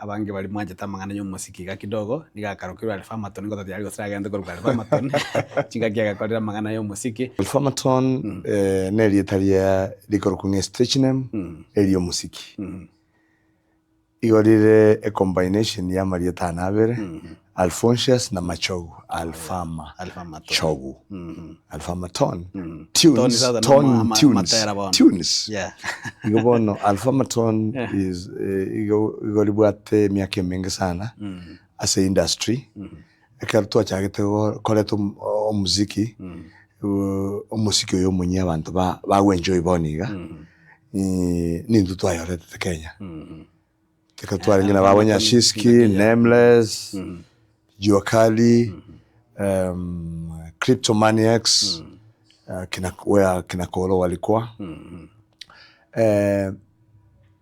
Abange baria mwanchete amang'ana y'omosiki iga kidogo, nigo akarokirwe Alfamaton, ngototebi aria gose agente korokwa Alfamaton, chingaki agakorire amang'ana y'omosiki. Alfamaton nerieta ria rikorokwa ng'a stage name eri'omosiki. Igo rire ecombination ya amarieta ane abere, Alphonsius na Machogu, Alfama Chogu, Alfamaton, tunes, ton, tunes, tunes. Igo bono Alfamaton is igo igo ribwate emiaka emenge sana ase industry, ekero twachagete koreta omoziki, omosiki oyo omonyia abanto ba bagoenjoy bono iga, nintwe twayoretete Kenya. Ekero twarenge na babo Nyashinski, Nameless, Jua Kali, Cryptomaniacs, kina where kina Kolo walikuwa.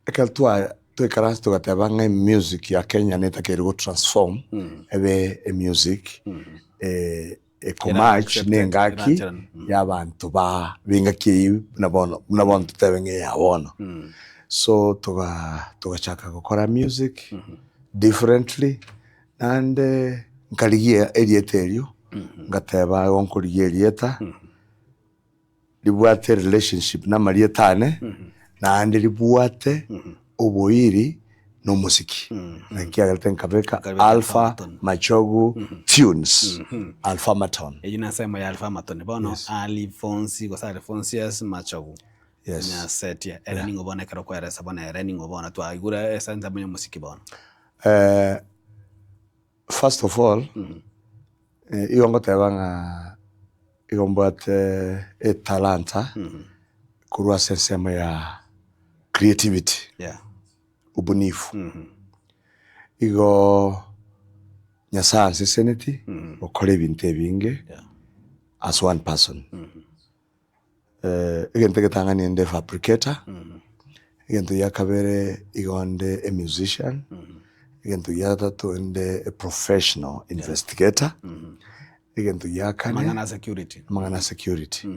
Ekero twa twaikaransa togateba ng'a emusic ya Kenya netakeire go transform ebe emusic ekomatch Era na engaki accepted, ya abanto ba b'engaki eyio buna bono buna bono totebe ng'a eya bono. So toga togachaka gokora music differently naende nkarigia erieta erio, ngateba igo nkorigia erieta ribwate relationship na amarieta ane, naende ribwate oboiri na omosiki. Ekiagerete nkabeka Nkabeka Alpha Alpha Machogu Tunes, Alphamaton. Eyio nensemo ya Alphamaton. Bono Yes. Alphonsi gose Alphonsius Machogu Yes. Nyasetie, ere ning'o bono ekero okweresa bono ere ning'o bono twaigure ase ensemo ya omosiki bono. First of all, igo ngoteba ng'a igo mbwate etalanta korwa ase ensemo ya creativity, Yeah. ubunifu. Igo Nyasaye anseseneti gokora ebinto ebinge Yeah. as one person. Egento egetang'ani nde fabricator, egento gia kabere igo nde a musician, egento gia gatato nde a professional investigator, egento gia kane Amang'ana a security. amang'ana a security,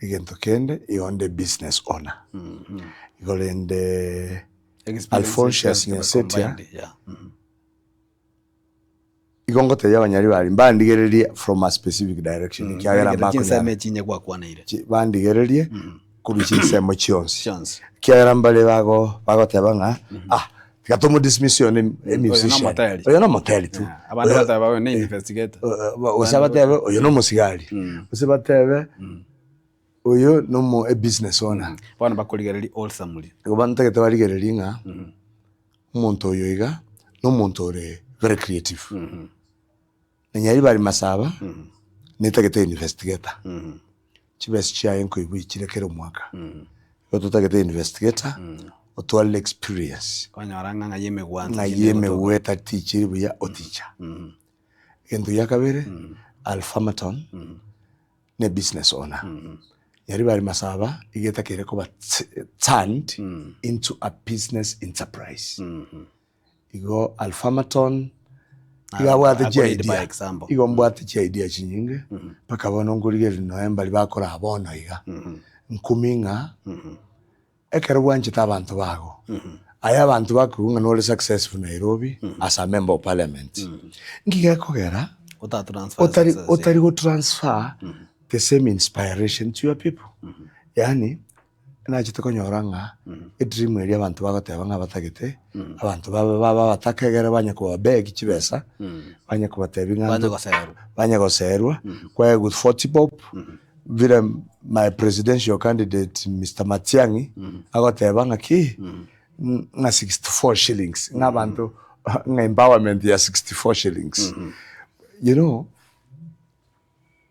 egento kende igo nde business owner. Igo rende Experience Alphonsius chionsi Nyasetia combined, yeah. Igo ngotebia abanyaribari mbandigererie from a specific direction ekiagera Rigereria chinsemo mbakonyara echi inye gwakwaneire. chi bandigererie korwa chinsemo chionsi. Chionsi. Ekiagera mbare bago bagoteba ng'a ah tiga tomo dismiss oyo ne Oyo emusician, nomoteri. oyo nomoteri tu, Yeah. Abande oyo bateba oyo ne investigator. gose batebe oyo nomosigari, gose batebe oyo nomo ebusiness owner. Bono bakorigereria wholesomely. Igo bantagete barigererie ng'a omonto oyo iga nomonto ore very creative. Na Nyaribari Masaba netagete investigator, chibesa chiaye nkoigwa chire kera omwaka. Igo totagete investigator otwarire experience Kwanyora ng'a ng'ai emegwanso ng'ai chinde egotoka. emegwe etatichiri buya oticha. Egento gia kabere, Alphamaton ne business owner. Nyaribari Masaba iga etakeire koba turned into a business enterprise. Igo Alphamaton iga abwate Ako lead by chiidea, example. igo mbwate chiidea chinyinge mpaka bono nkorigereria nonya mbari bakoraa bono iga. Nkumi ng'a Ekero bwanchete abanto bago, aye abanto bakoigwa ng'a nore successful Nairobi as a member of parliament, nki gekogera otari otari go transfer the same inspiration to your people? Yaani nachete konyora ng'a edream eria abanto bagoteba ng'a batagete, abanto babe babe abataka egere banye kobabeg chibesa, banye kobatebia ng'a Banye goserwa. banye goserwa, kwaegwa 40 bob. Vile my presidential candidate Mister Matiang'i agoteba ng'a ki ng'a 64 shillings ng'a abanto ng'a empowerment ya 64 shillings you know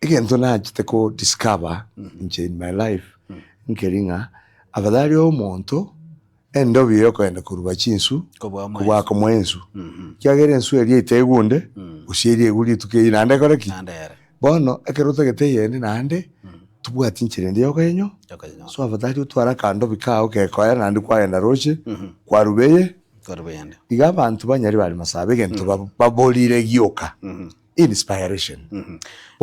egento nachete ko discover inche in my life nkeri ng'a afadhali omonto endobi yokogenda koruba chinsu Kobua kobua komoa ensu ekiagera ensu eria etegunde gose eria egwe rituko erio naende ekore ki? Naende ere. Bono ekero otagete eyende naende, tobwati nchera ende yokoyenywa, Yokoyenywa. so afadhali otware akandobi kao gekoera naende kwagenda roche, kwaruba eye, Kwaruba eyende. iga abanto banyari bare masaaba egento baborire gioka, inspiration.